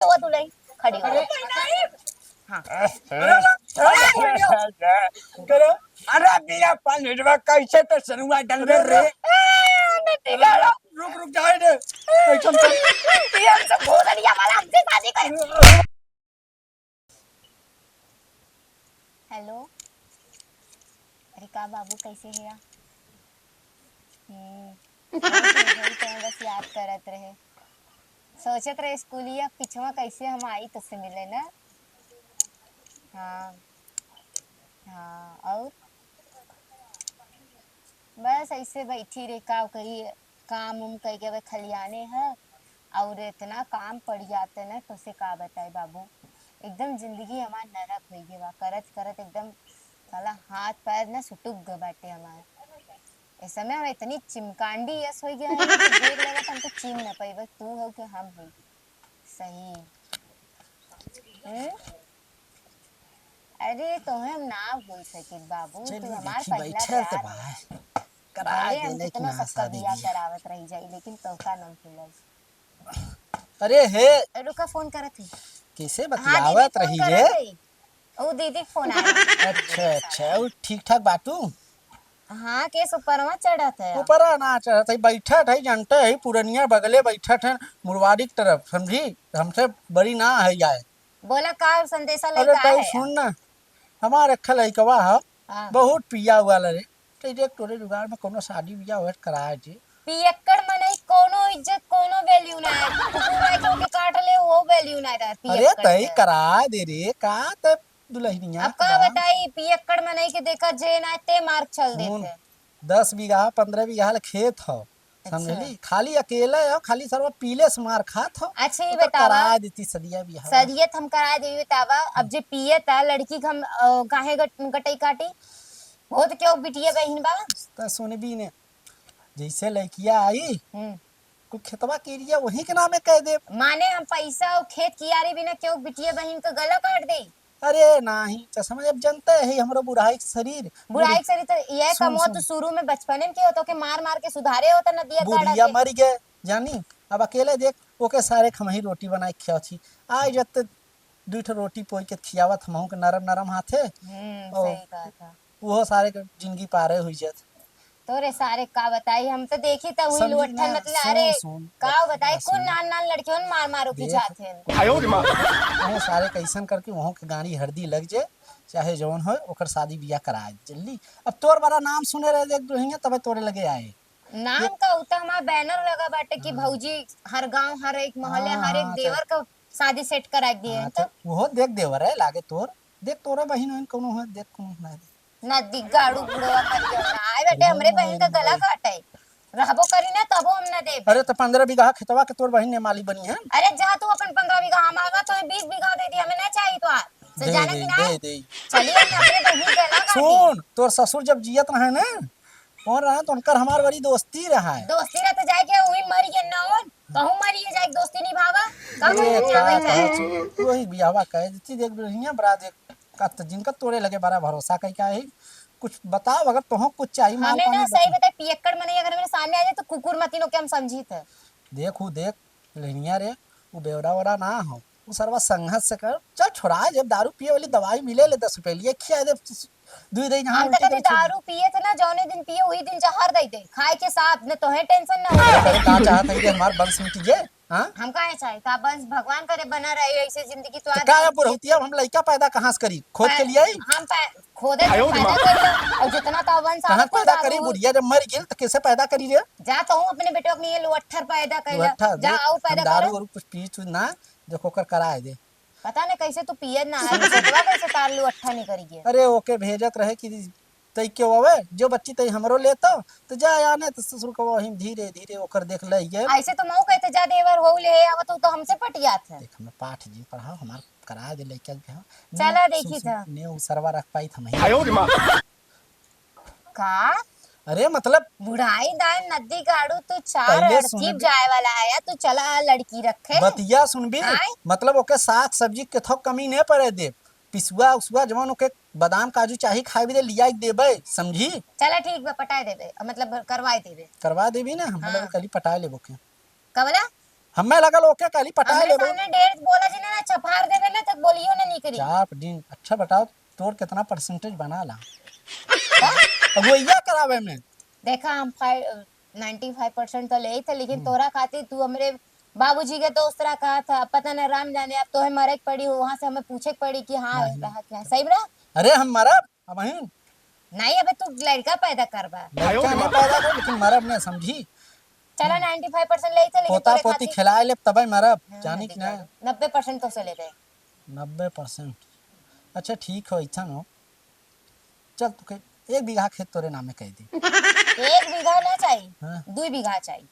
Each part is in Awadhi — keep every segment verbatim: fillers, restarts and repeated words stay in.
तो दुलही खड़ी हो। हाँ। अरे, अरे, अरे, अरे, अरे, बिया पानी रे, कैसे तो सरुआ डंगर रे। ए, नटी गाड़ू। रुक, रुक, जाए दे। एकदम से। ये हमसे भोसड़िया वाला हमसे शादी करे। हेलो। अरे का बाबू, कैसे है आप? हम्म। वही तो बस याद करत रहे। सोचत रहे स्कूलिया पिछवा कैसे हम आई तुझसे मिले ना। हाँ। हाँ, और? बस ऐसे बैठी रही, का करी, काम उम कई के अब खलियाने है, और इतना काम पड़ जाते ना, तोसे का बताई बाबू, एकदम जिंदगी हमार नरक होइ गए बा, करत करत एकदम साला हाथ पैर ना सुटुक गए बाटे हमार। इस समय हम इतनी चिमकांडी यस होइ गया है कि देख लेगा तो हमको चीन न पाई, बस तू हो कि हम हो। सही। हम्म? अरे, तोहे हम ना भूल सकित बाबू, तू चलिए, हमार देखी, पहिला बैठल तो प्यार बा। है। करा भले हम देले कि कितना ना सबका शादी बियाह बियाह। करावत रही जाई, लेकिन तोहका ना भूलब। अरे हे। ए, रुका, फोन करत ही। कैसे हाँ, दीदी बतियावत फोन रही करत रे? ही। ऊ दीदी के फोन आया। अच्छा, अच्छा, ऊ ठीक ठाक बाटू? हाँ, केस ऊपरवा चढ़त है। ऊपरा ना चढ़त है, बैठत है, जानते है, पुरनिया बगले बैठत है, मुड़वारी की तरफ, समझी? हमसे बड़ी ना है जाए। बोला, का संदेशा अरे, लेके तू आए? सुन ना, हमार एक लइकवा है, हाँ। बहुत पिया हुआ रे, तो देख, तोरे जुगाड़ में कोनो शादी बियाह होए, कराए दे। पियक्कड़ मनई कोनो इज्जत, कोनो value ना है। कुकुर आए के ओके काट ले, वो value ना है अरे, पियक्कड़ तई के। कराए दे रे, का ते दुल्हनिया अब का का? बताई, पियक्कड़ मनई के देखा, जे ना ते मार चल सुन, देते। दस बीघा, पन्द्रह बीघा ले खेत हो, अच्छा। समझली? खाली अकेले हो, खाली सरवा पीले से मार खात हो। अच्छा, ये तो बतावा। कराए देती सदिया बियाह। सदियत हम कराए देवी, बतावा। अब जे पियत आ, लड़की के हम, अ, काहे गट-, गटई काटी? बहुत क्यों बिटिया बहिन बा? त सुनबी ने, जैसे लइकिया आई, हम्म। कुल खेतवा के area वहीं के नामे कह देब। माने हम पैसा और खेत कियारी बिना क्यों बिटिया बहिन के गला काट दे? अरे नाही, चश्मा जब जनते है हमरो बुढ़ाई के शरीर। बुढ़ाई के शरीर तो ये सुन, कमवा सुन। तू शुरू में बचपने में के होतो के मार मार के सुधारे होता नदिया गाड़ा बुढ़िया के। मर गए, जानी, अब अकेले देख, ओके सारे खमही रोटी बनाए खियावत ही। आए जब ते दुई ठो रोटी पोई के खियावत हमहू के नरम नरम हाथे। हम्म, और सही बात है। उहो सारे के जिंदगी पारे हुई जात। तोरे सारे का बताई, हम तो देखी त उही समझी लोठन ना, मतलब, सुन, अरे, सुन, का बताई, सुन। कुल नान नान लड़कियों मार मारो की देख। जात हैं। आयो रे माँ। उहो सारे कैसन करके उहो के गाड़ी हरदी लग जे, चाहे जौन होए, ओकर शादी बियाह करा दे, जल्दी। अब तोर बड़ा नाम सुने रहे, देख दुल्हनिया, तबे तोरे लगे आए। नाम का उतना हमार banner लगा बाटे कि हाँ। भौजी हर गांव, हर एक मोहल्ले, हाँ, हर एक हाँ, देवर तो का शादी set करा दिए हाँ, हैं तो। तो उहो देख देवर है, लागे तोर। देख तोरा बहिन वहिन कौनो है, देख कौनो है। नदी गाड़ू बुढ़वा मर गया ना। आए बेटे, हमरे बहिन का गला काटे। रहबो करी ना, तबो हम ना देब। अरे, तो पन्द्रह बीघा खेतवा के तोर बहिन ने मालिक बनी है। अरे, जा तू अपन पन्द्रह बीघा, हम आवा तो बीस बीघा दे दी, हमें ना चाहिए तो आ। से दे जाने दे, की ना? दे दे। चलिए, हम अपने बहिन के गला काटी। सुन, तोर ससुर जब जियत रहे ना, कौन रहा तो उनकर हमार बड़ी दोस्ती रहा है। दोस्ती रहा तो जाए के वही मर गए ना, और कहूँ मर गए जाए, दोस्ती निभावा। कब अरे, निभावे का, का, का, वही बियाहवा कहे, जितनी देख बढ़िया बड़ा देख, का त जिनका तोरे लगे बड़ा भरोसा कई का है, कुछ बताओ, अगर तोहो कुछ चाहिए, माल हमें पानी ना सही बताओ। बताए, पियक्कड़ मनई अगर मेरे सामने आ जाए, तो कुकुर मतिनो के हम समझी थे। देखू, देख, लेनिया रे, वो बेवड़ा वड़ा ना हो, वो सरवा संघत से कर, चल छोड़ा, जब दारू पिए वाली दवाई मिले ले दस रुपए लिए, खिया दे, दुई दे, जहाँ हम उल्टी तो कभी करी, छोड़। दारू पिए थे ना, जौने दिन पिए, वही दिन जहर दे दे, खाए के साथ, न तोहे tension ना हो। अरे, का चाहत है कि हमार वंश मिट जाए? हाँ? हम काहे चाहे? का वंश भगवान करे बना रहे, ऐसे जिंदगी तो तो आज का है बुढ़ौतिया, हम लइका पैदा कहाँ से करी? खोद के पै-, लिए आई? हम पै-, खोदे आयो से रे पैदा माँ। कर लो। और जितना का वंश कहाँ आवत है पैदा करी? दारू। बुढ़िया जब मर गेल तो कैसे पैदा करी रे? जा तो हूँ अपने बेटवा के लिए लोअट्ठर पैदा कर लो। लोअट्ठर, जा देख, आओ पैदा हम दारू करो। वारू कुछ पी चुन ना, देखो ओकर कराए दे। पता नहीं कैसे तू पियत ना है, बेटवा कैसे तार लोअट्ठा नहीं करी गया। अरे ओके भेजत रहे कि तई के आवे, जो बच्ची तई हमरो लेतो, तो जा आने तो ससुर को वहीं धीरे धीरे ओकर देख ले ये। ऐसे तो मऊ कहते जा देवर हो ले आवा तो, तो हमसे पटियात है। देख हमें पाठ जी पढ़ाओ, हमार करा दे लइका के बियाह। चला ने देखी सुन, था। ने उ सरवा रख पाई था मैं। आयो रे माँ। का? अरे मतलब बुढ़ाई दान नदी गाड़ू तू चार पहले अड़की सुन बे। जाए वाला है, तू चला लड़की रखे। बतिया सुन बे, आय? मतलब ओके साग सब्जी के थोक कमी नहीं पड़े दे। पिसुआ उसुआ जवन ओके बादाम काजू चाही खाए भी दे, लिया के देबे, समझी? चला ठीक बा, पटाए देबे, मतलब करवाए देबे। करवा देबी ना, हम हाँ। लोग कल ही पटाए लेबो के। का बोला? हमें लगल ओके कहली पटाए हमरे लेबे। सामने ढेर बोला जी ना, चपार देबे ना, तब बोलियो ना निकली। चाप दिन। अच्छा बताओ, तोर कितना percentage बना ला? हाँ? अगुवैया करावे में। देखा, हम फाइव, नाइंटी फ़ाइव परसेंट तो लेइत है, लेकिन हम्म। तोरा खातिर तू हमरे बाबूजी के दोस्त रहा कहा था, अब पता ना राम जाने, अब तोहे मरे के पड़ी, वहाँ से हमें पूछे के पड़ी कि हाँ, नहीं, नहीं। रहा क्या, सही में रहा? अरे हम मरब, अब हम नहीं, अबे तू लड़का पैदा करबा। लड़का नहीं पैदा कर, लेकिन मरब नहीं, समझी? चला, नाइंटी फ़ाइव परसेंट लेइत है, लेकिन पोता तोरे पोती खातिर खिलाए लेब, तबे मरब, हाँ, जानी कि नहीं? नब्बे परसेंट तो से लेबे। नब्बे परसेंट। अच्छा, ठीक हो, ऐसा हो। चल, तू के एक बीघा खेत तोरे नामे कह दी। एक बीघा ना चाहिए, हाँ। दुई बीघा चाहिए।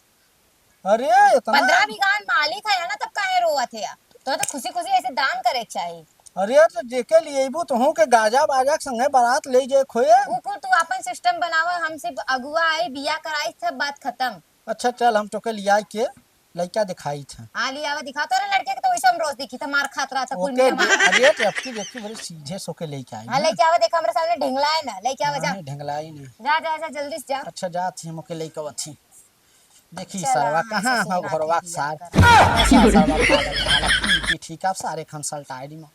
अरे, इतना? पन्द्रह बीघा मालिक है ना, तब काहे रोवत है? तो, तो खुशी खुशी ऐसे दान करे के चाहिए। अरे, तो जेके लिए अइबू, तोहू के गाजा बाजा के संगे बारात ले जाए खोए। ऊ कुल तू अपन सिस्टम बनावा, हमसे अगुआ आई, बिया कराई, सब बात खत्म। अच्छा, चल, हम तोके लियाई के लइका दिखाई था। हाँ, लियावा, दिखा। तोरे लड़के के तो वैसे हम रोज देखी था, मार खात रहा था, कुल ओके, मिला मार। अरे, तो अब की देखी, बड़ी सीधे सो के लेके आई हाँ, ना। लेके आवा, देखा, हमरे सामने ढेंगलाई ना, लेके आवा, जा। नहीं, ढेंगलाई नहीं। जा, जा, जा, जल्दी से जा। अच्छा, जा थी, हम ओके लेके आवा थी। देखी चला, सरवा, हाँ, कहाँ ससुर हो नाती घरवा के बिया सार? कर। ऐसा सरवा पागल वाला, पी, पी, ठीक, आप सारे खन सल्टाए दी माँ।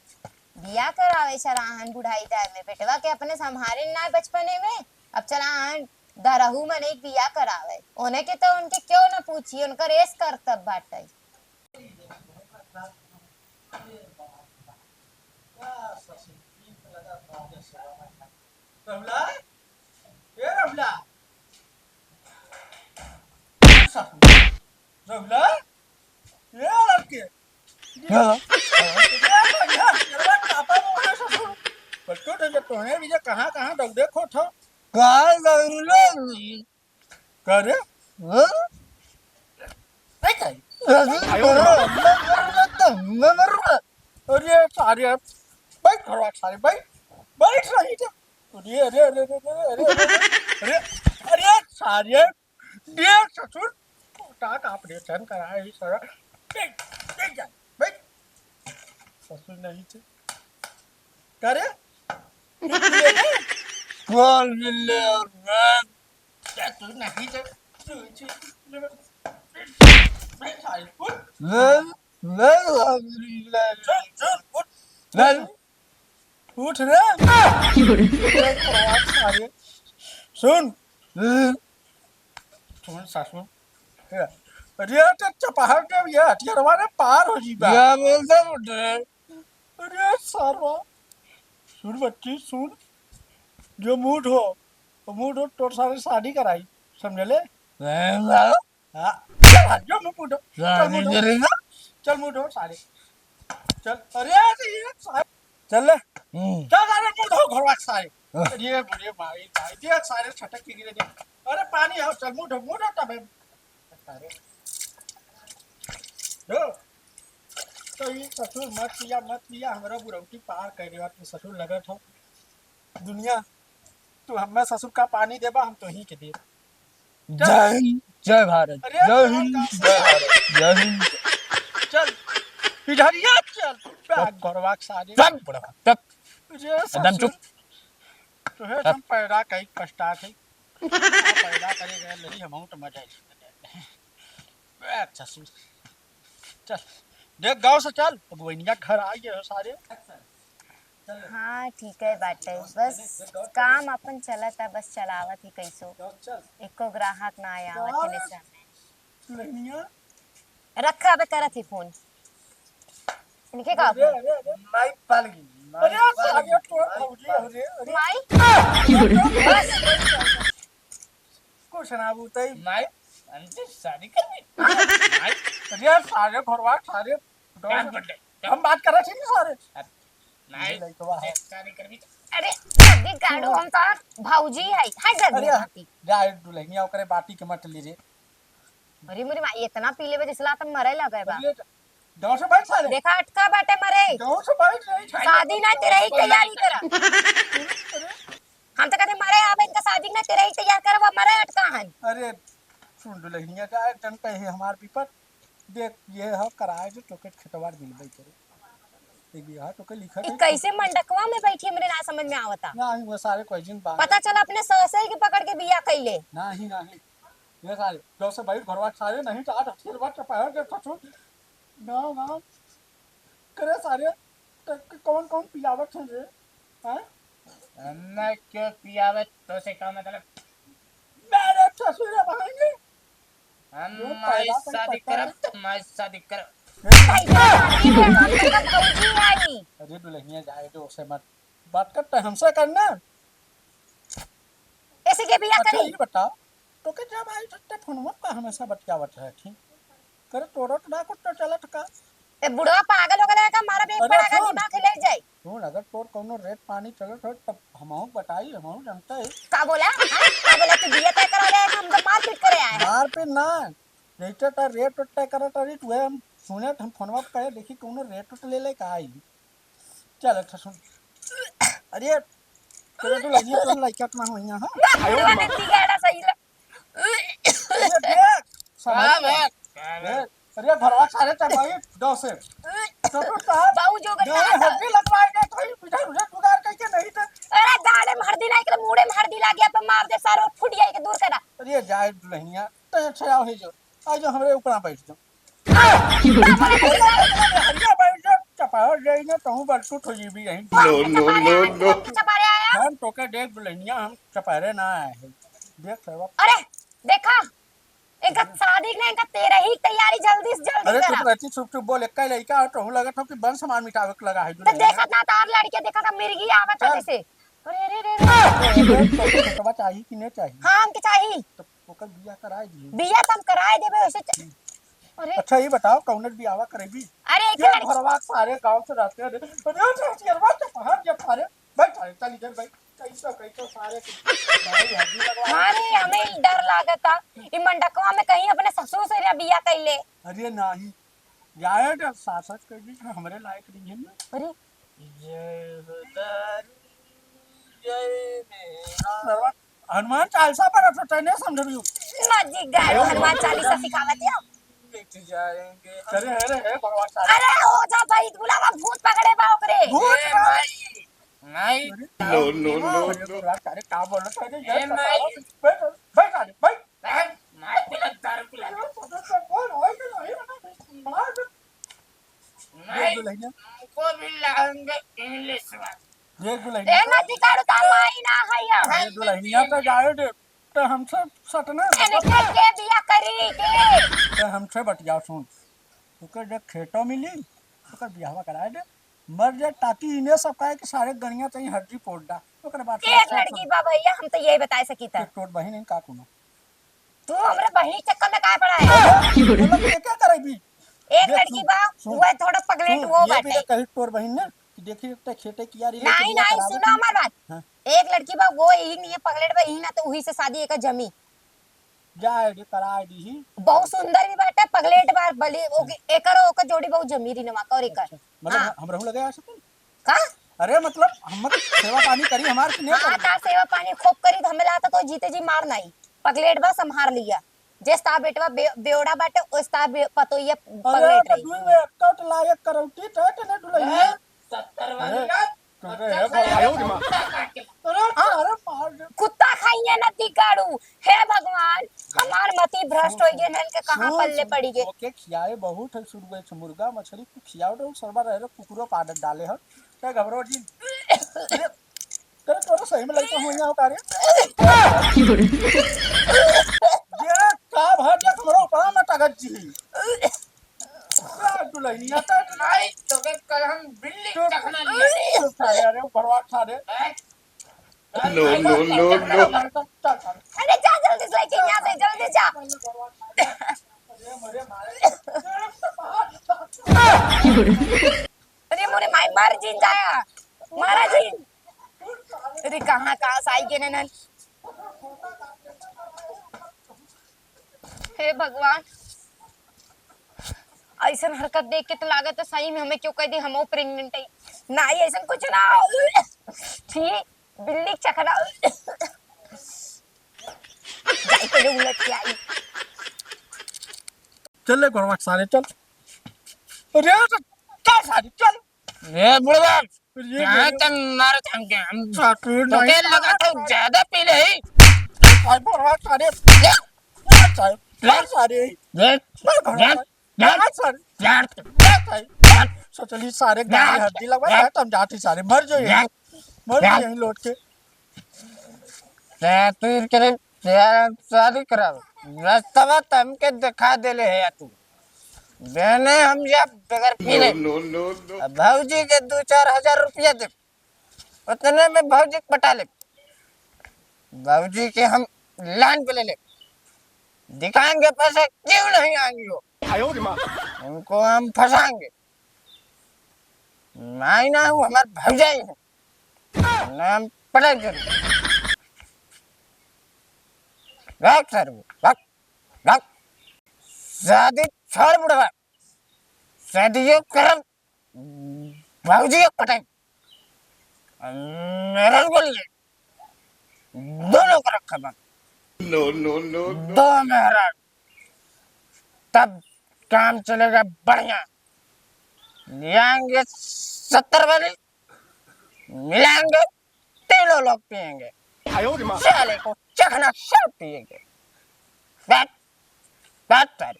बिया करावे चलाहन बुढ़ाई time में, बेटवा के अपने संभारे ना बचपने में, अब चलाहन दरहू मने के बिया करावे। ओने के तो उनके क्यों ना पूछी, उनकर एस करतब बाटे। रहुला, ए रहुला, रहुला, ए लड़के, हाँ। ए बढ़िया, ए पापा वो है ससुर, बच्चों तो ये तोहने भी ये कहाँ, कहाँ दौड़े खो था? काय दौड़ले? का रे? हाँ? नहीं खाई। अरे, अरे, अरे, अरे, अरे, अरे, अरे, सारे, बैठ घरवा सारे, बैठ, बैठ रही थे। अरे, अरे, अरे, अरे, सारे, ये ससुर, पोता का operation कराए ही सारा। बैठ, बैठ जा, बैठ। ससुर नहीं थे। का रे? कौन मिले और मैं? ए, तू नहीं तो, तू, तू, तू, नहीं सारी, उठ। नहीं, नहीं, नहीं। चल, चल, उठ। नहीं। उठ रे। सारे। सुन। नहीं। सुन, सासू। अरे, तो चपहर के ये हथियारवा ने पार हो जी बा। क्या बोलता उठ रे? अरे सारवा, सुन बच्ची, सुन, जो मूड हो, वो मूड हो, तोर सारे शादी कराई, समझले? हाँ, चल हट, जो मूड हो, चल मूड हो, चल मूड हो सारे, चल, अरे यार, ये सारे, चल ले, हम्म। चल सारे मूड हो, घरवा सारे, हाँ। अरे बुढ़े माई, माई, देख सारे छटक के गिरे, देख, अरे पानी हो, चल मूड हो, मूड हो तबे, सारे, हो। तो ई ससुर मत पिया, मत पिया, हमरा बुढ़ौती पार कर देवा, तू ससुर लगत हो। दुनिया, तू हमें ससुर का पानी देबा, हम तोही के देब। चल। जय हिंद, जय भारत। अरे जय हिंद, जय भारत, जय हिंद। चल, इधरिया चल, तू बैग भरवा के सारे। चल, बुढ़वा, चुप। अरे एकदम ससुर, चुप। तोहे हम पैदा कई पछता थे। पैदा करे गए नहीं, हम तो मजा ही। बैग ससुर। चल, देख गाँव से चल, अगुवैनिया घर आ गए हो सारे। हाँ, ठीक है बाटे, बस काम अपन चलत है, बस चलावत ही कैसो। एको ग्राहक ना आवत है सामने। रखा, अबे करत ही फोन। इनके का फोन? माई पालगी, माई अरे, पालगी, अरे, तो माई भौजी, पालगी। अरे, अरे। माई? बस। कुछ ना बूतई। माई, हमसे शादी कर दे। माई। अरे यार, सारे घरवा, सारे कान फट गए। हम बात कर रहे थे ना सारे। अब नहीं, ये लइकवा है। शादी कर भी तो। अरे, शादी काढ़ो, हम तो भौजी है। हाय, जल्दी अरे, भाभी। जा, दुल्हनिया ओकरे बाटी के मत ली रे। अरे, मोरी माई, इतना पी लेबे, जैसे लागत मरे लगे बा। अरे, गाँव से बैठ सारे। देखा, अटका बाटे मरे। गाँव से बैठ रही, शादी ना तेरे ही तैयारी करा। अरे, हम तो कहते मरे आवे, इनका शादी ना तेरे ही तैयार करवा, मरे अटका हन। अरे, सुन दुल्हनिया का, एक जन पे ही हमार विपत। देख, ये ह कराए जो तोके खेतवार मिलबे करे। एक बीघा तोके लिखा ई है। कैसे मंडकवा में बैठी, हमरे ना समझ में आवता। नहीं, वो सारे कोई जिन बात। पता चला अपने ससुर के पकड़ के बिया कैले। नहीं, नहीं। ये सारे, जौसे भाई घरवा सारे नहीं तो आज फिर बात चपाया के ससुर। ना, ना। करे सारे, त-, क-, कौन, कौन पियावत है रे? हैं? हमें क्यों पियावत? तोसे का मतलब? मेरे ससुर भाई ने हम ये माई पैदा तो शादी करता करब, है। तो माई शादी करब। भाई, ये हमारी भौजी आई। अरे दुल्हनिया जाए दो, उसे मत। बात करता है, हमसे करना। ऐसे के बिया अच्छा, करी? ये बताओ, तो के जब आई तो ते फोनवा का हमेशा बतियावत है, ठीक? करे तोरो तो ना कुछ तो चलत का? ए बुढ़वा पागल हो गया का? मारा बेग अरे पड़ा का सुन। दिमाग हिल जाई। सुन, अगर तोर कौनो रेट पानी चलत हो, तब हमहू बताई, हमहू जानते हैं। का बोला? हाँ? का बोला? तू बिया तय करा रहे हैं, हमको मारपीट करे आए हैं। मारपीट ना, जैसे तो रेट उट तय करत रही, तू हम सुने, हम फोनवा पे कहे, देखी कौनो रेट उट ले ले का आई। चल, अच्छा सुन। अरे, तेरे तो लगी तो लड़का अपना हो यहाँ, हाँ? ना, बुढ़वा ने बिगाड़ा सही ला। अरे देख, समझ हाँ, ले। बे। देख, अरे घरवा सारे तक भाई, दो से। तो तू साहब, बाबू जो करता दो है, हड्डी लगवाए गए, तो इधर उधर जुगाड़ करके नहीं तो। अरे गाड़े में हड्डी लाग के, मूड़े में हड्डी लाग गया, पे मार दे सारो, फुट जाए के दूर करा। अरे जाए दुल्हनिया, तो अच्छा आओ ही जो, आ जो हमरे ऊपर बैठ जाओ। हरिया भाई, जब चपावर जाई ना, तहूँ बलटूट हो जीबी यहीं। No, no, no, no। चपारे आया? हम तोके देख दुल्हनिया, हम चपारे ना आए हैं। देख सरवा। अरे, देखा, इनका शादी के ना, इनका तेरह ही तैयारी जल्दी से जल्दी अरे, चुप करा। रहती, चुप, चुप बोल, एक्का लइका हो, तहूँ लगत हो कि बन सामान मिटावे के लगा है तो दुल्हनिया। देखत ना, तार लड़के देखत ना, मिर्गी आवत है चल। जैसे। अरे, अरे, अरे, अरे। तो तोके छोटवा चाही कि नहीं चाही? हाँ, हमके चाही। तो ओकर बियाह कराए दिए। बियाह तो हम कराए देबे, वैसे च-, अरे। अच्छा, ये बताओ, कौन बियाहवा करेबी? अरे, एक ये लड़की घरवा सारे गांव से रहते हैं। अरे, अरे, अरे, अरे, तो बाहर जब सारे, बैठ सारे, चल इधर बैठ। कैसो, कैसो सारे के भाई हड्डी लगवा हाँ रे, हमें डर लागता। ई मंडकवा में कहीं अपने ससुर से ना बियाह कैले। अरे, नहीं। जाए जब सासत कर दी, तो हमरे लायक नहीं है ना। अरे। जय हो दारू, जय मेरा। सरवा, हनुमान चालीसा पर तो तैने समझ लियो। ना जी, गाय हनुमान चालीसा सिखावत है। मिट जाएंगे। अरे, अरे, हे भगवान साहब। अरे, ओझा भाई, बुलावा, भूत पकड़े बा ओकरे। भूत ए बा। माई, माई। अरे, No, no, no, अरे, no। तो रात सारे का बोलत है रे? ए माई। बैठ, बैठ, बैठ, बैठ। मार, मार पिला, दारू पिला। मार। देख दुल्हनिया। हमको भी लाएंगे इंग्लिश में। देख दुल्हनिया। ए, ना दिखाड़ू, ता माई ना है या। देख दुल्हनिया तो जाए दे, तो हमसे सटना। एने के, के बिया करी के? तो हमसे बतिया सुन। ओकर जब खेतो मिली, ओकर बियाहवा कराए दे। मर जाए, ताकि इन्हें सब कहे कि सारे गनिया तई हड्डी पोट दा। ओकर बाद एक लड़की बा भैया, हम तो यही बताए सकी था। तोर बहिन है का कोनो? तू हमरे बहिनी के चक्कर में काहे पड़ा है? मतलब, ये क्या करेगी? एक देख, लड़की सुन, बा, सुन, वो है थोड़ा पगलेट, सुन, वो ये भी बाटे। तो कही तोर बहिन ने कि देखी, एक तो खेते की यारी लेके नहीं, बिया नहीं, करा सुनो देती। हमार बात। हाँ। एक लड़की बा, वो यही नहीं है, पगलेट बा, यही ना तो वही से शादी एकर जमी। जाए दे, कराए दी ही। बहुत सुंदर भी बाटे, पगलेट बा, बली, ओके, एकर ओकर जोड़ी बहुत जमी रही नमा, और एकर। अच्छा, मतलब हाँ। हम रहू लगे आ सकते हैं? का? अरे मतलब, हम तो सेवा पानी करी हमार कि नहीं हाँ, करी? तार सेवा पानी खूब करी, तो हमें लागत तो जीते जी मार नहीं। पगलेट बा, संभार लिया। जेस तार बेटवा बे-, बेवड़ा बाटे, ओस तार बे-, पतोहिया अरे, पगलेट तो रही। दुई में एक कट लायक करौटी तो है कि नहीं दुल्हनिया? ए, सत्तर वाली अरे, ना, तुमरे अच्छा है खाया बोला। कुत्ता काट के। अरे, हाँ। अरे, मार दे। कुत्ता खाइए ना दिगाड़ू। हे भगवान, हमार मति भ्रष्ट हो गए, इनके कहाँ सुन, पल्ले सुन, पड़ी गए। ओके खियाए बहुत है शुरू से, मुर्गा मछली तू खियाओ तो सरबा रहे रे, कुकुरो का आदत डाले हो। क्या घबराओ जी? अरे, तोरा सही में लड़का हो यहाँ का रे? ये का भर देख हमरो ऊपर में टगत जी। ए, दुल्हनिया तो नहीं, तो के कल हम बिल्ली चुप, चखना लिया। चुप सारे, अरे, बड़वा सारे। हैं? No, no, no, no। अरे, जा जल्दी से लेके यहाँ से, जल्दी जा। अरे, मरे मारे। अरे, मोरे माई, मर जिन जाया, मारा जिन। अरे, कहाँ, कहाँ से आई गे ननद? हे भगवान, ऐसन हरकत देख के तो लागत है सही में हमें क्यों कह दी, हमहू प्रेग्नेंट है। नहीं, ऐसन कुछ ना हो। छी, बिल्ली के चखना। जाई पहले उलट के आई। चल ले गोरवा सारे, चल। अरे, चल, चल सारे, चल। ए बुढ़वा, अरे, कहाँ अरे। तक मारत हमके? हम सातू तो नहीं के लगा मारत तो है। ज्यादा पी ले। भाई गोरवा सारे। सारे, मार सारे, मार घोड़वा सारे, मार सारे, मार सारे। सोचली सारे गाड़ी हड्डी लगवा है, तुम जाती सारे, मर जाओ यहीं, मर जाओ यहीं लोट के। ते तू इनके लिए तेरा शादी कराओ, रास्ता तुमके दिखा देले है तू। बहने हम या बगैर पीले। No, no, no, no। अब भौजी के दो चार हजार रुपया दे, उतने में भौजी के पटा ले। भौजी के हम लाइन पे ले ले। दिखाएंगे पैसे क्यों नहीं आएंगे वो। आयो रे माँ। उनको हम फंसाएंगे। नहीं ना, वो हमारे भौजाई है। नहीं, हम पटाएंगे। भाग सर, भाग, भाग। शादी छोड़ बुढ़वा। शादियों करब, भौजी के पटाई। मेरा बोल ले, दोनों को रखा बा। No, no, no, no। दो मेहरारू, तब काम चलेगा बढ़िया। ले आएंगे सत्तर वाली, मिलाएंगे, तीनों लोग पिएंगे। आयो रे माँ। साले को चखना सब पिएंगे। बात, बात सारी।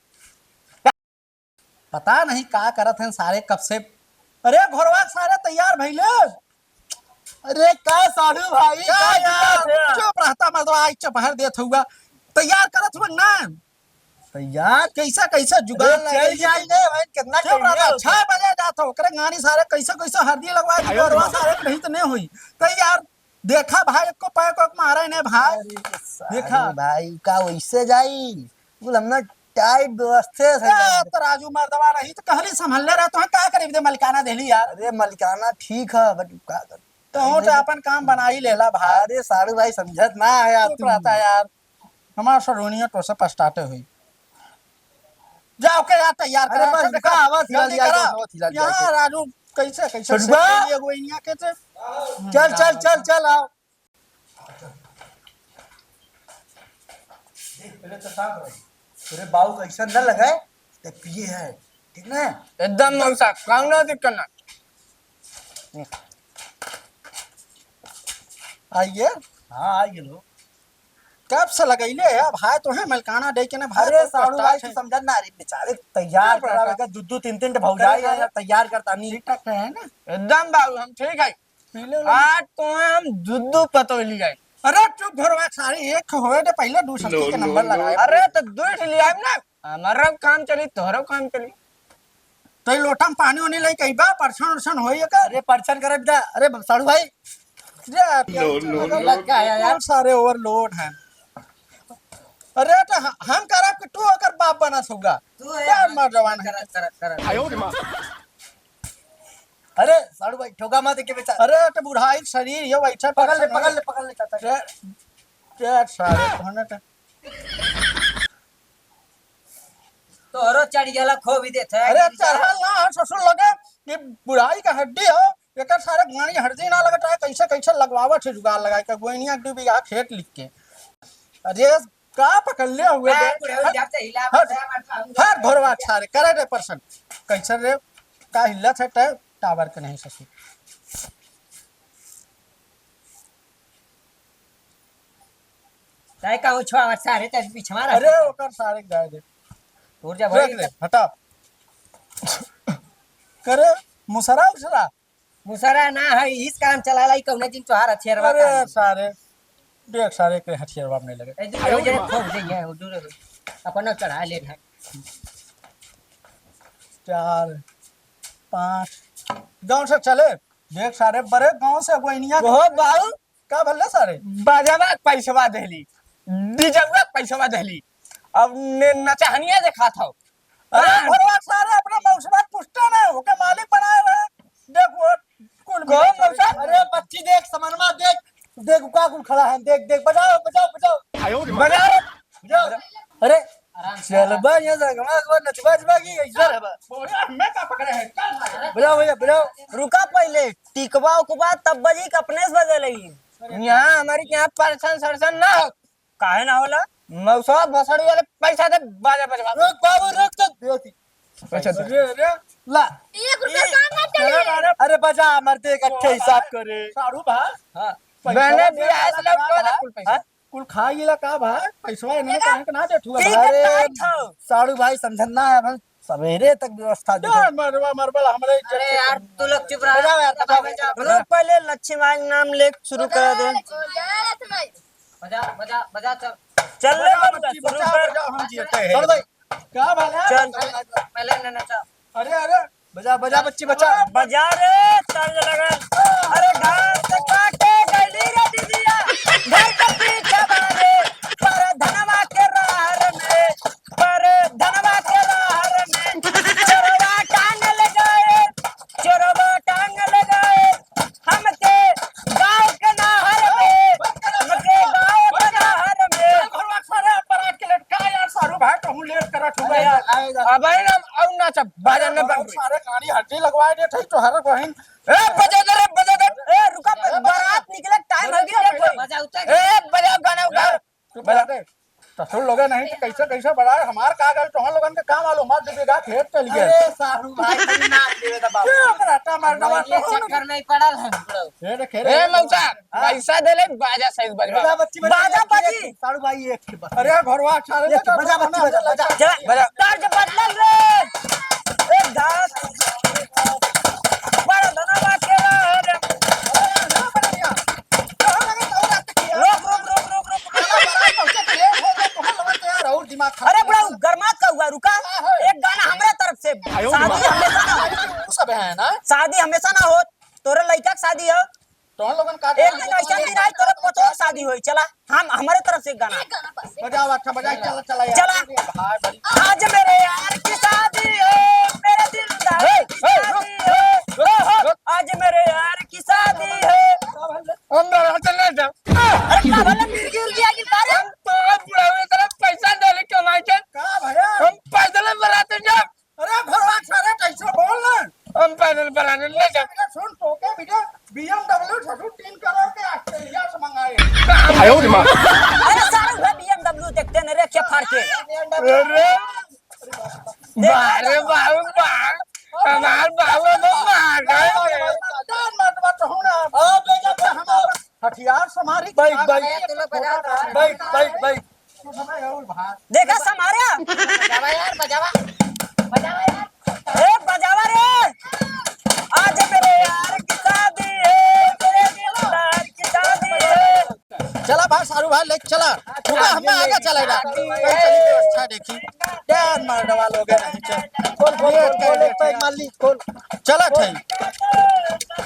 पता नहीं का करत हैं सारे कब से। अरे घोरवा सारे तैयार भइले। अरे का साढ़ू भाई, का का यार? दिक्कत है? चुप रहता मर्दवा, आई चुप हर देत हुआ। तैयार करत हुआ ना। तैयार? कैसा, कैसा जुगाड़ अरे लगा चल लिया? जाए रे भाई, कितना चुप रहता, करिए? छह बजे जात हो, ओकरे गाड़ी सारे कैसे, कैसे हरदी लगवा दी, आयो घोरवा रे। सारे के नहीं तो नहीं हुई। तैयार देखा भाई, एको पैक वैक मारे ने भाई। अरे सारे देखा। भाई, का वैसे जाई? बोल, हम ना टाइट व्यवस्थे से ए, जाई। तो राजू मर्दवा रही तो कहली संभलले रहे, तो का करीब दे मलिकाना देली यार। अरे मलिकाना ठीक है, but का कर तो हो तो अपन काम बना ही लेला भाई। अरे साढ़ू भाई समझत ना है यार चुप तू। रहता यार। हमार सरोनिया तो से पछताते हुई। जाओ के यार तैयार अरे करा, बस देखा, उनका आवाज हिला जल्दी लिया, करा। आवाज हिला लिया यहाँ के। राजू कैसे, कैसे छोटुआ। सेट करिए गोइनिया के से? चल, चल, चल, चल, आओ। देख, पहले तो शांत रहो। तेरे बाबू का ऐसा न लगाए, तो पिए है, ठीक ना? एकदम मौसा, कौनो दिक्कत ना। आइए। हाँ, आ गेलो। कब से लगैले है? अब हाय तो है मलकाना डे के ना भाई, अरे, बहुत साढ़ू भाई, पछताए तू हैं। समझत ना रे, बेचारे तैयार क्या करावे पता? का, दू दू तीन तीन ठे भौजाई अरे, है, तैयार करता नहीं। ठीक ठाक है ना? एकदम बाबू, हम ठीक है। पी ले लो। आज तो हम दू दू पतोह लियाई। अरे, चुप घोरवा सारे, एक होए दे, पहले दू सखी के नंबर लगाए। अरे, तो दू ठे लियाई ना, हमारा काम चली, तोहरो काम चली। तो ये लोटा में पानी उनी लेके अइबा, परछन उरछन होई एकर? अरे परछन करे बेटा, अरे साढ़ू भाई। रे, नो, नो, नो, लग गया यार। बहुत सारे overload हैं। अरे तो ह-, हम करब कि तू ओकर बाप बनत होगा? तू है, यार, हाँ, मर जवान है। करत, करत, करत। आयो रे माँ। अरे साढ़ू भाई, ठोका मत के बेचारा। अरे तो बुढ़ाई शरीर, ये बैठा पकड़ ले, परछन पकड़ होई। ले, पकड़ ले, चाचा। रे, रे सारे, तोहने तो तोहरो चढ़ गया, खो भी देत है। अरे, चढ़ल ना है, ससुर लगे, ये बुढ़ाई का हड्डी हो, एकर सारे गाड़ी हड्डी ना लगता है, कैसे, कैसे लगवावत है जुगाड़ लगा के, गोइनिया के दू बीघा खेत लिख के। अरे, का पकड़ ले हुए बे? बुढ़ऊ हट, जब से हिला हट, बस है, हमार फार्म हट, घोरवा सारे, करे रे परछन। कैसे रे, का हिलत है, टे-, टावर के नहीं ससुर। तय का उछवा सारे, तय पिछवा रह। अरे, ओकर सारे के जाए दे। उठ जा रख भाई। दे, हटा। करे, मुसरा उछरा। मुसरा ना है, इस काम चला लाई, कौने दिन तोहार हथियारवा अरे, काम। सारे, देख सारे के हथियारवा में लगे। ए, दूर हो जाए, खो जाइए, हो, दूर हो। अपना चढ़ा ले भाई। चार, पाँच, गाँव से चले। देख सारे, बड़े गाँव से गोइनिया। ओहो बाबू, का भल्ला सारे? बाजवा के पैसवा देली, डीजलवा के पैसवा देली, अब ने नचहनिया देखात हौ। अरे हाँ। घोरवा सारे अपने मौसवा पूछते ना, ओके मालिक बनाए रहे। देख वो कुल कौन मिला मौसा? अरे बच्ची देख, समनमा देख, देख का कुल खड़ा है, देख, देख, बजाओ, बजाओ, बजाओ। आयो रे माँ। बजा रे। बजाओ। अरे आराम से, चलबा आराम से। ये जगवा को नचबा जबा की ऐसा रहबा। बोले, हमें का पकड़े है? चल भाई। बजाओ भैया, बजाओ। रुका पहले, टिकवा उकवा तब बजी के अपने से बजे लगी। यहाँ हमारी के यहाँ परछन सरछन ना हो। काहे ना होला? मौसा भसड़ी वाले पैसा दे, बाजा बजवा। रुक बाबू, रुक तो। अच्छा, अच्छा। अरे, अरे, ला। एक रुपया काम ना चले। अरे बजा, मर दे, इकट्ठे हिसाब करे। साढ़ू भाई। हाँ। पैसा बहने दे, बियाह से पैसा लौट के दे। कुल पैसा। हाँ? कुल खा गइला का भाई? पैसवा इन्हने काहे के ना देत हुआ ठीक है, भाई? अरे, साढ़ू भाई समझन ना है, हम सवेरे तक व्यवस्था दे दे। मरवा, मरबला, हमरे इज्जत अरे के यार, तू लोग चुप रहा। बजाओ यार, बजाओ, बजाओ। बजाओ, पहले लक्ष्मी माई के नाम ले शुरू कर दे। बजा, बजा, बजा, चल। चल रे बजा, बबुआ, बच्ची, शुरू बजा, कर। बजा, हम जीते हैं। चल भाई। का भला? चल। पहले, पहले इन्हने चल। अरे, अरे। बजा, बजा, बच्ची, बजा। बजा रे, तर्ज लगा। अरे, घास काटे गली रे दीदिया, घर के पीछे बारे, पर धनवा के रहर में, पर धनवा के रहर में, चोरवा टांगल गए, चोरवा टांगल गए, हमके गाँव के नहर में, हमके गाँव के नहर में। चल घरवा सारे पर आके लेट का यार, सारू भाई कहूँ लेट करत हुआ यार। अब भाई ना, अब ना सब बाजा न बंद। सारे गाड़ी हड्डी लगवा दे थे तोहर बहिन। ए, बजा दे रे, बजा दे। ए, रुका, ब-, बारात निकले टाइम हो गया रे कोई। बजा उतर। ए, बजा गाना उठा। तू बजा दे। तो सुन लोगे नहीं तो कैसे, कैसे बजाए? हमार का गल, तोहन लोगन के का मालूम, हमार दू बीघा खेत चल गया। अरे, सारू भाई, तू नाच देवे तो बाबू। चुप रह, टमाटर, टमाटर। चक्कर में ही पड़ल है, bro। ए, देख, ए, मौसा, हाँ। पैसा दे ले, बाजा सही बजवा। बजा बच्ची, बजा, बाजा एक, बाजी। एक, सारू भाई, एक के बस। अरे, घरवा अच्छा रे, एक, बजा बच्ची, बजा, बजा। चला, बजा। तर्ज बदलल रे। ए, घास। बड़ा धनवा के रहर। अरे, ना बदलिया। कहाँ लगे तो रात की यार। रुक, रुक, रुक, रुक, रुक। अरे, बड़ा पहुंचे तो लेट हो गया, तोहर लोगन तो यार और दिमाग खराब अरे, बड़ा कर दिया। गरमात का हुआ, रुका। हाँ, हाँ। एक गाना हमरे तरफ से। आयो शादी रे। हमेशा ना हो। उ सब है ना? शादी हमेशा ना हो। तोरे लइका के शादी हो। तोहन लोगन का एक दिन ऐसा दिन आई, तोरे पतोह के शादी होई। चला, हम, हमरे तरफ से एक गाना। एक गाना बस। बजाओ, अच्छा, बजाओ, चला, चला यार। चला। भाई, बड़ी आज मेरे यार की शादी है, मेरे दिलदार ए, की ए, रुक, शादी है। रुक, रुक, रुक। आज मेरे यार की शादी है। हम डरा चल रहे थे। अरे का भला मिर्गी उर्गी आ गई का रे? हम तो बुढ़ावे तरफ पैसा देले कमाई के। का भैया? हम पैदल बरात जाब। अरे भगवान सारे कैसे बोल रहे हैं? हम पैदल बरात ले जाब। अरे सुन, टोके बिना B M W ससुर तीन करोड़ के ऑस्ट्रेलिया से मंगाए। आयो रे माँ। अरे सारे वह B M W देखते न रे, क्या फाड़ के। अरे वाह रे बाबू वाह, हमार बाबू तो मार गए। जान मत मत होना। अब ले जा तो हम अपन हथियार संभारी। बैठ, बैठ। अरे, तू लोग बजा, बजा। बैठ, बैठ, बैठ। देखा संभारा। बजावा यार, बजावा। बजावा यार। ए, बजावा रे। आज मेरे यार की शादी है, मेरे दिलदार की शादी है। चला भाई, सारू भाई, लेके चला। रुका, हमें आगे चलेगा। कहीं चली व्यवस्था देखी। यार, मर्दवा लोग हैं, नहीं चल। खोल, खोल, ये खोल, क्या खोल, एक पैक मार ली, खोल। चला, ठीक।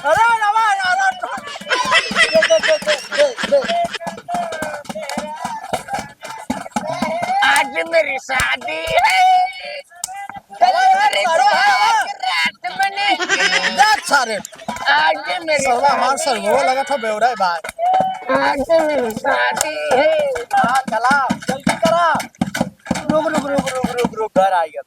अरे, रवा, यार, दे, दे, दे। आज मेरी शादी है। अरे, अरे, सारू भाई। रात में नहीं। देख सारे। आज मेरी सरवा हमार शादी सरवा है। लगा था बेवड़ा है भाई। आज मेरी शादी है। हाँ, चला, जल्दी करा। रुक, रुक, रुक, घर आई अब।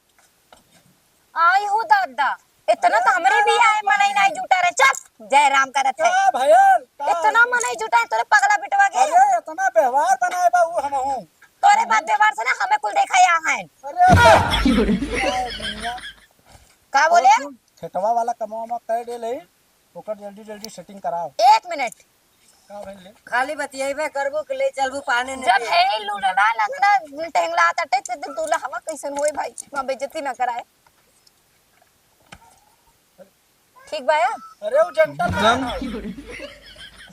आई हो दादा, इतना तो हमरे भी आए मनई नाई जुटा रहे। चुप, जय राम करत है। का भयल? का? इतना मनई जुटा है तोरे पगला बेटवा के। अरे, इतना व्यवहार बनाए बा उ हमहू। तोरे बात व्यवहार से ना हमें कुल देखा यहाँ है। अरे, का बोले? खेतवा वाला कमवा में कर दे ले, ओकर जल्दी जल्दी सेटिंग कराओ। एक मिनट। का भइल रे? खाली बतियाइबे करबू कि ले चलबू पानी ने जब पिए? है ही लूलना लंगड़ा टेंगला आटा टेक, तो दूल्हा हवा कैसन होए भाई, वहाँ बेइज्जती ना कराए। ठीक बा यार? अरे वो जनता ना एकदम। है।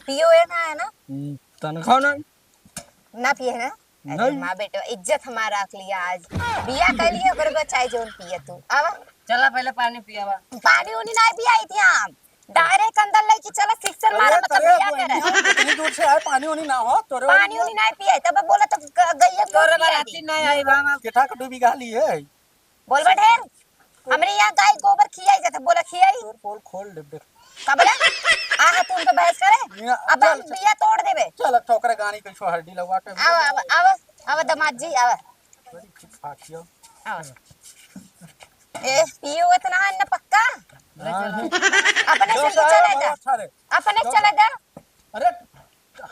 पीओ है ना, है ना? हम्म, तनख्वाह ना। ना पिए ना? अरे नहीं। माँ बेटवा, इज्जत हमार राख लिया आज। बिया कर लिए, ओकरे बाद चाहे जौन पिए तू। आवा। चला पहले पानी पियावा। पानी उनी ना पियाई थी हम। डायरेक्ट अंदर लेके चला, सिक्सर अरे मारा, मतलब तरे बिया करे। बहनिया, इतनी दूर से आए, पानी उनी ना हो, तोरे पानी वाली उनी ना पियाई, तब बोला तो ग-, गइया को तोरे पिया बाराती दी। ना आई बा हम। केठा के डूबी गा ली है। बोलबा ढेर। हमरे यहाँ गाय गोबर खियाई जाता, बोला खियाई। तोर पोल खोल देब, देख। का बोला? आहा, तू उनका बहस करे? ना, अब चल, हम चल। बिया तोड़ देबे। चल, अब ठोकरे गाड़ी के छो हड्डी लगवा के। आवा, आवा, आवा, आवा, दामाद जी, आवा। बड़ी फाटियो। आवा। ए, पियो इतना है ना पक्का? हाँ। अपने जो से साहब, चलेगा? हमारा अच्छा रे। अपने जो चलेगा? अरे,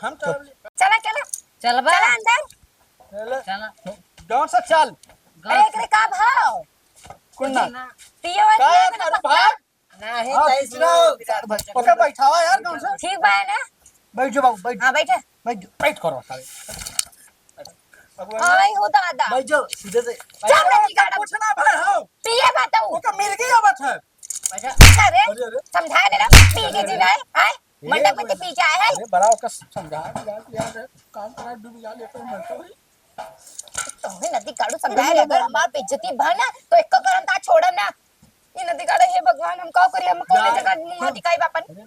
हम चल चला, चला। चलबा? चला अंदर। चले। चला। जौन से चल। अरे, एकरे का भाव? कुछ ना। पियो है का कि नहीं, सारू पक्का? भाई? नहीं, हाँ, तैस कितना लो, सारू भाई। ओके, बैठावा यार, कौन सा? ठीक बा, है ना? बैठ जाओ बाबू, बैठ। हाँ, बैठे। बैठ जाओ, बैठ करो, सारे। अगुआ। हाय हो दादा। बैठ जाओ, सीधे से। चल, बैठ जाओ, नदी गाड़ा। कुछ ना भाई हो। पिए बा तू। ओके मिर्गी आवत है। अरे, अरे, अरे। समझा दे ना, पी के जीना है, आय? ए, मंडप में ते पी के आए है? अरे, बड़ा ओके समझा दिया, यार, काम करा, डूब जा, लेकर मरता है। तोहे नदी गाड़ू समझाए रे, अगर हमार बेइज्जती भा ना, तो एको करम ता छोड़म ना। ई नदी गाड़ू, हे भगवान, हम का करी, हम कौने जा। जगह मुंह दिखाई बापन? अरे।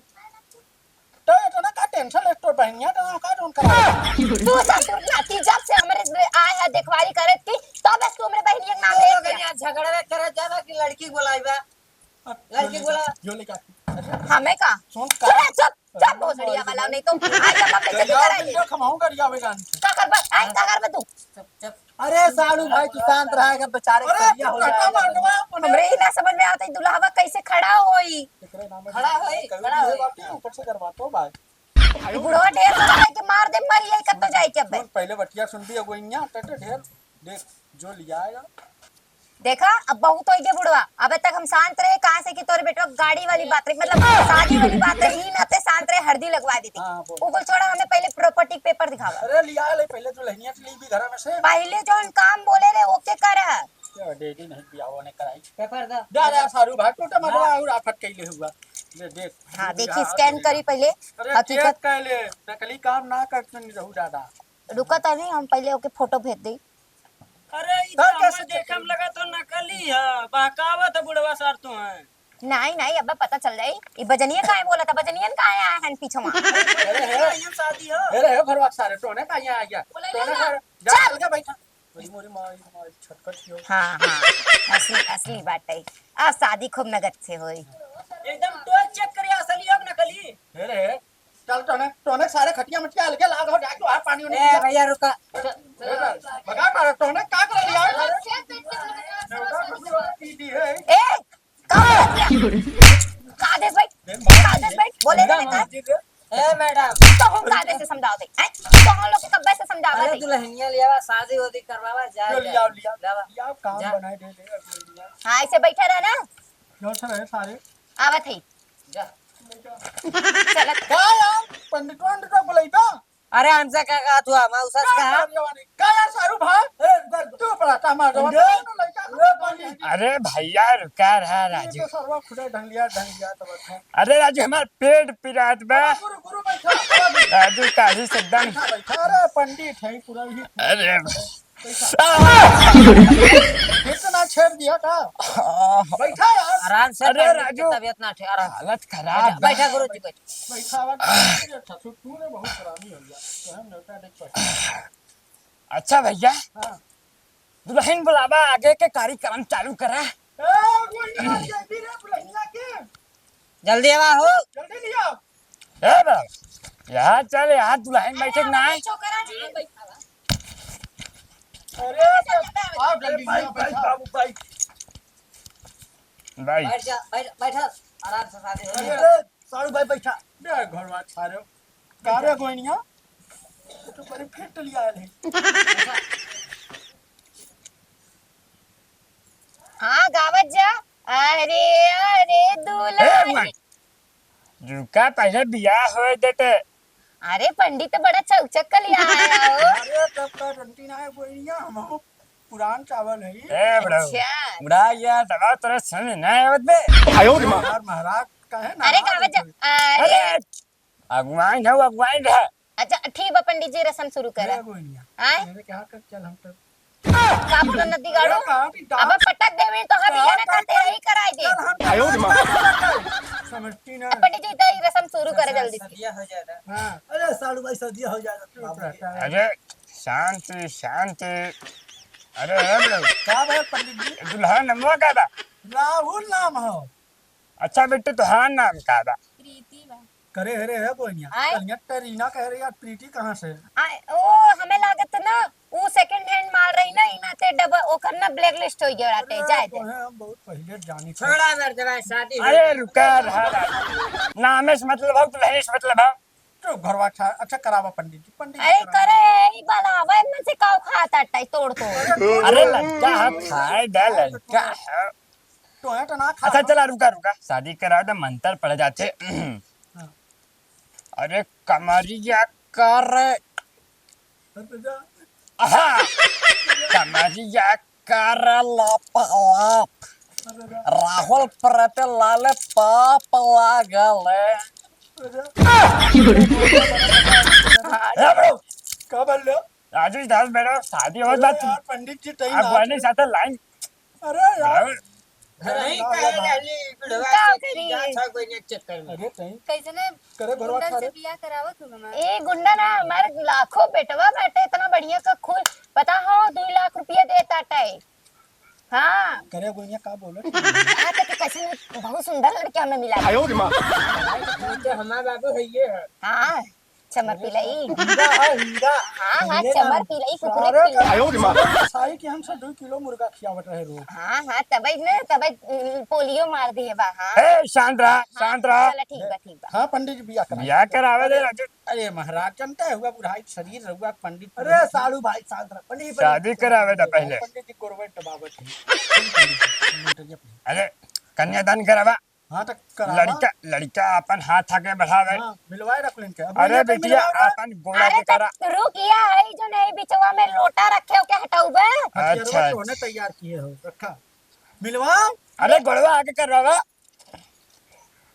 तो ये तो ना का tension ले तो बहनिया, तो का जोन करा। तू ससुर नाती जब से हमरे आए है देखवारी करत की, तब से तू हमरे बहनिया के नाम तो ले अगर दिया। यहाँ झगड़ा करे ज्यादा कि लड़की बोलाई बा। अब लड़की जो बोला। लेके, जो लेके आती। हमें का? सुन, चुप, का? चुप, चुप, भोसड़िया वाला, नहीं तो आज हम अपने तो चली यार, कराएंगे। देखो, हम हूँ गरिया में जान के। का करबा? आए, का करबा तू? चुप, चुप। अरे साढ़ू भाई, तू शांत रहा, अगर बेचारे अरे, करिया हो चुप, जाएगा। चुप, चुप, हमरे ही ना समझ में आवत है, दुल्हवा कैसे खड़ा होई? एकरे नाम है खड़ा होई, कहीं खड़ा भी है होई। बाकी ऊपर से करवा तो भाई। ई बुढ़वा ढेर बोला है कि मार दे, मर जाई, कब तो जाई के अब। सुन, पहले बतिया सुन भी, अगुइया, टटे ढेर, देख, जो लिया आएगा। देखा, अब बहुत होई गया बुढ़वा। अबे तक हम शांत रहे, कहाँ से कि तोरे बेटवा गाड़ी वाली बात रही, मतलब शादी वाली बात रही, ही नाते शांत रहे, हरदी लगवा देती। हाँ, बोल। वो बोल, छोड़ा, हमें पहले property paper दिखावा। अरे, लिया ले, पहले दुल्हनिया के लिए भी घर में से। पहले जौन काम बोले रहे, ओके कर। क्या daddy नहीं दिया, वो नहीं कराई। Paper दा। जा, जा, सारू भाई, टूटा मरवा और आफत कैले हुआ। ले, देख। हाँ, देखी, scan करी पहले। अरे, हकीकत। Check कर ले, नकली काम ना करते नहीं रहू दादा। रुका तो नहीं, हम पहले ओके photo भेज दे। अरे, ई तो तो कैसे हमें देखे में लगा तो नकली है, बहकावत है बुढ़वा सार तो है। नहीं, नहीं, अब पता चल जाई। ई बजनिया काहे बोला था? बजनियन काहे आए हैं पीछे में? अरे है। ये शादी हो। अरे है भरवा सारे, टोने का यहाँ आ गया। बोला टोने ना। का, जा, चल। अलगे बैठा। अरे मोरी माई, माई, छटकट क्यों? हाँ, हाँ, असली, असली बात है। आ शादी खूब नगद से होई। एकदम टोल check करिए, असली हो कि नकली। अरे है। चल, टोने, टोने सारे खटिया मटिया अलगे लाग हो, जाके वहाँ पानी उनी ए, पिया। भैया, रुका। चल, चल, ए, भगा मारे, टोने का कर लिया? ए, का हो गया? का आदेश भाई? देख, मार का आदेश भाई? बोले एकदम नहीं बेटा। ए, madam। तो हम का आदेश से समझाओ दे, हैं? तो हम लोग के कब्बे से समझावा अरे, दे। दुल्हनिया लियावा, शादी वादी करवावा, जाए, जो लियाओ, जाए। लियाओ, लावा। लियाओ, काम जा। बनाए दे, दे, अब लियाओ। हाँ, ऐसे बैठा रहा ना। जो से रहे सारे। आवत है। जा। चलत। का यार, पंडितवा, पंडितवा बुलाइबा? अरे, हमसे का कहत हुआ, मौसा से का कहा? यार, ये वाली, का यार, सारू भाई? ए, रुक, रुक। तू बड़ा तमाशा, पंडित, लड़का ए, पंडित। अरे भैया, रुका रहा ये राजू। तो सरवा खुदा ढंग लिया, ढंग लिया तो बता। अरे राजू, हमार पेट पिरात बा। गुरु, गुरु, बैठा, बैठा। राजू, काहे से एकदम बैठा, बैठा। अरे पंडित है पूरा ही। अरे बैठा। इतना छेड़ दिया का? आह। बैठा यार। आराम से अरे पंडित की राजू, तबीयत ना ठीक, आराम से। हालत खराब बैठा, बा। बैठा गुरु जी, बैठा। बैठा, बैठा। अच्छा, तू, तू ने बहुत हरामी हो गया। तो हम नेवता देख पाए। अच्छा भैया, हाँ। दुल्हन बुलावा, आगे के कार्यक्रम चालू करा। ए, वो यहाँ जल्दी रे, दुल्हनिया के। जल्दी आवा हो। जल्दी लिया। ए बा, यहाँ चल, यहाँ दुल्हन बैठे के ना है। छोकरा जी। अरे, आओ जल्दी, भाई, यहाँ बैठा। बाबू भाई। भाई। बैठ जा, बैठ, बैठा, आराम से शादी हो अरे, जाएगा। साढ़ू भाई बैठा। बे, घरवा छाड़ो। का रे गोइनिया? तो बड़ी फिट लिया है। हाँ, गावत जा। अरे, अरे, ए, दुल्हन। रुका, पहले बियाह होए देते। अरे, पंडित बड़ा चौचक कलिया आया हो। अरे, तब का रंटी ना है, गोइनिया, हम हो पुरान चावल है। ए, बड़ा। अच्छा। बड़ा यार, दवा तोरा समझ ना आवत बे। आयो रे माँ। यार, महाराज, काहे ना अरे, आवत गावत जा। है? अरे। अरे, अगुवाइन है, अगुवाइन है। अच्छा, ठीक बा, पंडित जी, रसम शुरू करा। ए, गोइनिया। आय? मेरे क्या कर, चल हम तो का बोला नदी गाड़ू? अरे, कहाँ की अब डांस? पटक देवे तो हम कहाँ ये ना का करते, यही कराई दे। चल, हम आयो रे माँ। समझती ना। पंडित जी, तो ये रसम शुरू करे जल्दी से। सदिया हो जाएगा। हाँ। अरे, साढ़ू भाई, सदिया हो जाएगा। चुप रहता है। अरे, शांति, शांति। अरे, अरे, का भाई पंडित जी? दुल्हा नमवा का बा? राहुल नाम हो। अच्छा बेटे, तोहार नाम का बा? प्रीति बा। करे हरे है बोनिया। आय? कनिया टरीना कह रही यार, प्रीति कहाँ से? आय, ओ, हमें लागत ना, ऊ second hand माल रही ना, इना ते डबल, ओकर ना blacklist हो गया रहते, अरे, जाए दे। तोहे हम बहुत पहले जानी थे। छोड़ा मर जवाई, शादी हो अरे, गई। रुका, रहा, रहा। नामे से मतलब हो, दुल्हने से मतलब हो। तो घरवा अच्छा, अच्छा करावा पंडित जी, पंडित जी अरे, करावा। करे, ई वाला, वह में से काऊ खाता है, तोड़, तोड़। अरे, लड़का है, खाए दे, लड़का है। तो है तो ना खा। अच्छा, चला, रुका, रुका, शादी करा दे, मंत्र पढ़ जाते। हाँ। अरे, कमरिया कर। अरे, जा। आहा! कमरिया कर लप लप। राहुल प्रीत लाल पाप लागल। ए bro! का बोल रहे हो? राजू दास मेरा शादी होत बा। अरे यार, पंडित जी, टाइम आप आ गवाने चुका। साथे लाइन। अरे यार। नहीं कहे रहली, बुढ़वा का से करी? जात ह गोइया के चक्कर में। अरे, कहीं कैसे ने करे घरवा गुंडन से खारे? बियाह करावत हो हमार? ए गुंडा ना, हमार लाखों बेटवा बाटे, इतना बढ़िया का खूब, पता हो, दो लाख रुपया देता टाई। हाँ। करे गोइया का बोलत? यहाँ तक कि कैसे ने बहुत सुंदर लड़के हमें मिला। आयो रे माँ। तो हमार बाबू है ये है। हाँ। चमर पिलई। हीरा है, हीरा। हाँ, हाँ, हीरे चमर नाम। पिलई, कुकुरे सारे पिलई। का आयो रे माँ। साई के हमसे दो किलो मुर्गा खियावत रहे रोज। हाँ, हाँ, तबई ने, तबई, उम, पोलियो मार दिए बा, हाँ। ए, शांत रहा, हाँ, शांत रहा। चला, ठीक बा, ठीक बा। हाँ, पंडित जी, बिया करा। बिया करावे दे, राजू। अरे महाराज, जनता है, हुआ बुढ़ाई शरीर रहुआ पंडित अरे, पुरोहित। सालू भाई, शांत रहा। पंडित जी, शादी पंडित जी, करावे दा पहले। पंडित जी, गोरवे दबावत है। पंडित जी, मंटरिया पे। अरे, कन्यादान करावा। हाँ, तो करावा। लड़का, लड़का अपन हाथ आगे बढ़ावे। हाँ, मिलवाए रख लेन के। अब अरे ये तो बिटिया, मिलवाओ ना। अपन गोड़ा अरे के करा। तो रुक, या है जो नहीं बिचवा में लोटा रखे हो, के हटाउबे? हथियारवा अच्छा, तोहने अच्छा। तैयार किए हो, रखा। मिलवाओ। अरे गोड़वा आगे करवावा।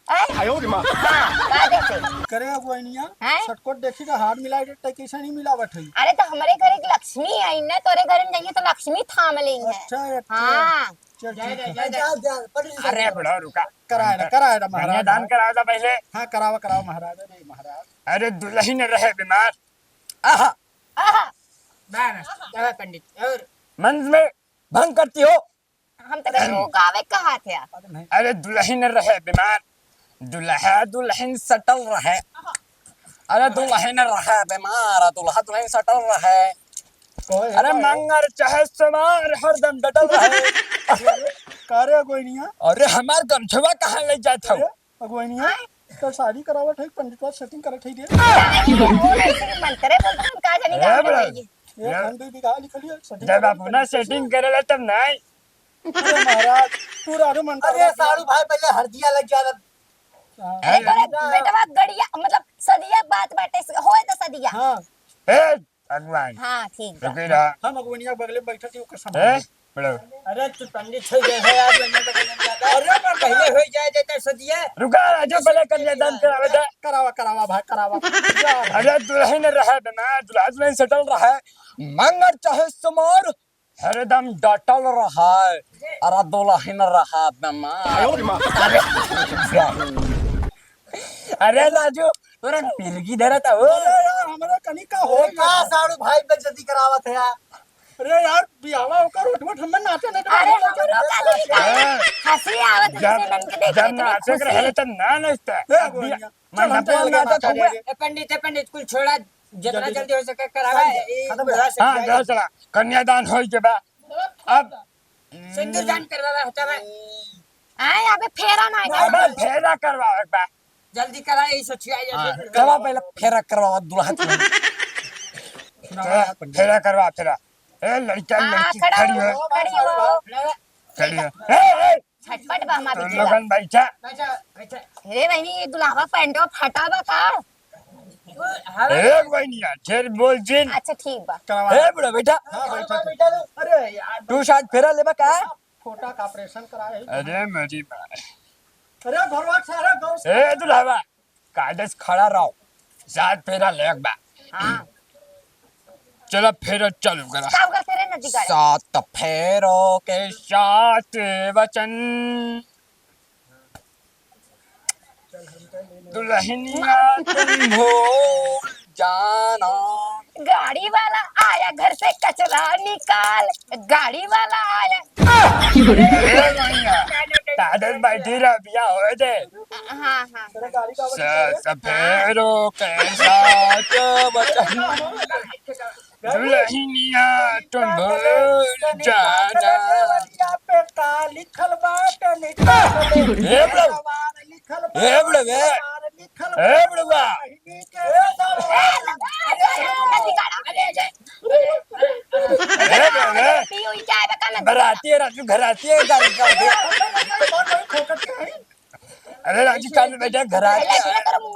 आय? आयो रे माँ। हाँ, का देते? करे अगुवाइनिया, हैं? सटकोट देखी तो हार मिलाए देते, कैसे नहीं मिलावत है? अरे तो हमरे घर एक लक्ष्मी आई ना, तोरे घर में जाइए तो लक्ष्मी थाम लेंगे। अच्छा, अच्छा। हाँ। चल, ठीक है। जा, जा, जा, पंडित जी, अरे, बड़ा रुका। कराए ना, कराए ना, महाराज। कन्यादान कराओ तो पहले। हाँ, करावा, करावा, महाराज। अरे, महाराज। अरे, दुलहिन रहे बीमार। आहा। आहा। बस, बस, पंडित। और? मंत्र में भंग करती हो। हम तो कहते, वो गावे कहा थे आप? अरे, दुलहिन रहे बीमार, दुलहा दुलहिन सटल रहे। अरे, दुलहिन रहे बीमार, दुलहा दुलहिन सटल रहे। कोई है, अरे, कोई है? मंगर चाहे सोमार, हरदम डटल रहे। का रे अगुवाइनिया? अरे, हमार गमछवा कहाँ ले जात हो? अरे, अगुवाइनिया, तो शादी करावत है, पंडितवा setting करत है रे। अरे, वो ऐसे मंतरे बोलते हैं, का जानी ए, का बड़ा। बोलेंगे। एक हम दो बीघा लिख लिया, setting जब करत है, अपना setting करेला तब नहीं। अरे महाराज, तू राजू मंत्र अरे लगा दिया। साढ़ू भाई, पहले हरदिया लग जा। हाँ। अरे, अरे, बेटवा गड़िया, मतलब, सदिया बात बाटे, होए तो सदिया। हाँ। ए, भगवान। हाँ, ठीक बा। रुके रहा। हम अगुवनिया के बगले में बैठे थे, ओकर ए, सामने। बड़ो। अरे, तू पंडित हो गए है यार, बगल में ज्यादा। अरे, पर पहले हो जाए देता सदिया। रुका, राजू, पहले कन्यादान करावे दे। करावा, करावा भाई, करावा। अरे, दुलहिन रहे बीमार, दुलहा दुलहिन सटल रहे, मंगर चाहे सोमार, हरदम डटल रहे, अरे दुलहिन रहे बीमार। आयो रे माँ। अरे, अरे राजू, तोरा मिर्गी धरत हो। अरे यार, हमरा कनी का हो अरे का गया? साढ़ू भाई बेइज्जती करावत है यार। अरे यार, बियाहवा ओकर उठ उठ हमें नाचे नहीं तो अरे हमरो का नहीं का? हाँ। हंसी आवत है जब, तुमसे नन के देख जब के इतनी नाचे के खुशी। रहे तब ना नाचता। ए, अब गोरिया, बिया-, चल, मंडप हम चल, वाला नाचत नाचा हुआ। जाएंगे। ए पंडित, ए पंडित, कुल छोड़ा, जितना जल्दी जल्दी हो सके करावा, चल, ई खत्म बुढ़ा कर। से हाँ, खिलाई। जाओ चला, कन्यादान होई के बा। अब सिंदूर दान करवावा होता बा। आए, अबे फेरा ना है। अबे फेरा करवावे के बा। जल्दी करा, यही सोचिया, ये हाँ, सब करवा पहले फेरा करवा, दुल्हा के। चला, फेरा करवा, फेरा। ए, लड़का, हाँ, लड़की खड़ा खड़ी हो, है। खड़ी हो। खड़ी है। ए, ए, झटपट बा हमार तुम बिटिया। लोगन बैठा। बैठा, बैठा। अरे बहनी, ये दुल्हावा पैंटवा फटा बा का? हाँ। ए, बहनिया, ढेर बोल जिन। अच्छा, ठीक बा। करवा। ए, बूढ़ा, बैठा। हाँ, बैठा, बैठा। अरे यार, तू शायद फेरा लेबा का? फोटा का operation कराए है। अरे, मेरी माँ। अरे, भरवा सारे गाँव से। ए, दुल्हावा, कायदे से खड़ा रहो। सात फेरा लेक बा। हाँ। चलो, फेरा चालू करा। का ओकर फेरे नदी गाड़े? सात फेरों के सात वचन। दुल्हनिया तुम भूल जाना। गाड़ी वाला आया घर से कचरा निकाल, गाड़ी वाला आया। ए भैया, तादर बैठी रह, बिया होए दे। हाँ, हाँ। स-, सफेरों के साथ वचन। दुल्हनिया तुम भूल जाना। देवरिया पे का लिखल बा, तनी देख ले। ए बुढ़ऊ। लिखल बा, ए बुढ़ऊ, ए। लिखल बा। ए बुढ़ऊ। बहिनी के। ए बुढ़ऊ, ए। पी हुई क्या है, बता ना। बराती है, राजू, घराती है, गाड़ी का। अरे राजू, कान में बैठा, घराती है।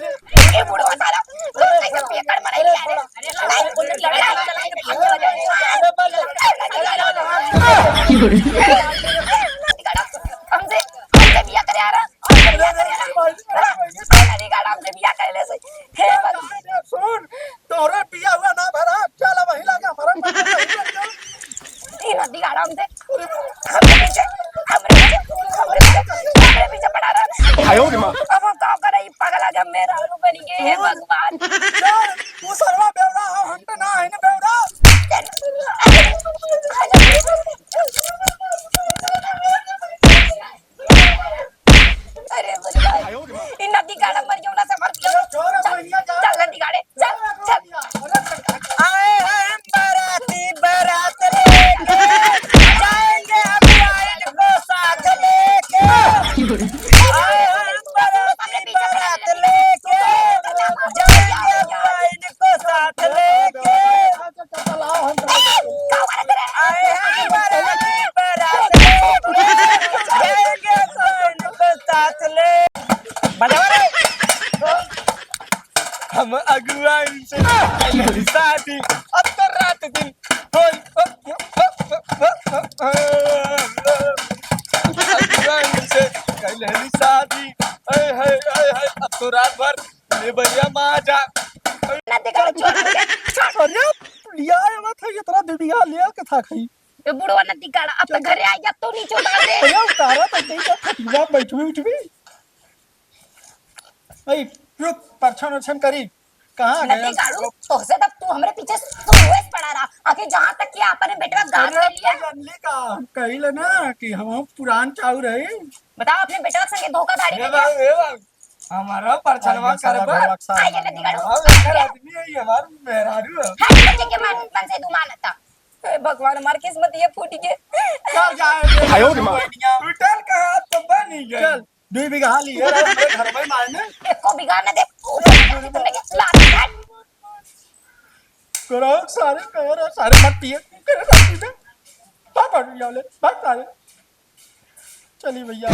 रे। ए बुढ़वा साला, तू कैसे पियक्कड़ मराई लिया रे? हमसे, हमसे बिया करे आ रहा, हमसे बिया करे आ रहा। हमसे बिया करे ले से। हे भगवान। सुन, तोहरे पिया हुआ ना भरा, चल वही लागे हमारा। ई नदी गाड़ा हमसे, हमरे पीछे, हमरे पीछे, हमरे पीछे, हमरे पीछे पड़ा रहा। आयो रे माँ। अब हम का करे, ई पगला जब मेहरारू बनी गए, हे भगवान। चल, तू सरवा बेवड़ा हो, हम तो ना है ना बेवड़ा। अरे भगवान, ई नदी गाड़ा मर गया ना, समझ लो। चल, चल नदी गाड़े, चल, चल। आए हैं हम बाराती बारात लेके, जाएंगे हम वाइन को साथ लेके। आए हैं हम बाराती बारात लेके, जाएंगे हम वाइन को साथ लेके। आए हैं बाराती बारात लेके, जाएंगे वाइन को साथ ले। बजाओ रे। हम अगुवाई से कइली शादी, अब तो रात दिन होई। अगुवाई से कइली शादी, हाय, हाय, हाय, हाय, अब तो रात भर ले भैया माजा। ना देखा, चोर मुझे, चोर। अरे, लिया है मत है, इतना दुनिया लिया के था खाई। ए बुढ़वा नदी गाड़ा, अब तो घरे आ गया, तो नीचे उतार दे। अरे, उतारा तो नहीं, तो खटिया बैठबी उठबी। ए, रुक, परछन उरछन करी। कहाँ नदी गया? गाड़ू, तोहसे तब तू हमरे पीछे सुबह से पड़ा रहा। आखिर जहाँ तक कि अपने बेटवा गाँव अरे, कर लिया। पगली का, हम कहिल ना कि हम पुरान चाउर है। बताओ, अपने बेटवा संगे धोखाधड़ी ए कर बाबू, ए बाबू, हमारा परछनवा आइए, साला करबा। घोड़वा के साथ आइए, मार नदी गाड़ू। हम एकर आदमी है, ये हमार मेहरारू है। हट, बच्चे के मन, मन से दुमान था। हे भगवान, हमार किस्मत ये फूट गए। चल जाए रे। आयो रे माँ। टूटल का हाथ तो बन ही गए। चल। दुई बीघा लिया रे, हमरे घर में मायने। एको बीघा न दे, ऊपर से तुमने के लात काट। करो सारे, कहो रे, सारे मत पिए। करो मत पिए। भाग, भाग, ले, भाग सारे। चली भैया।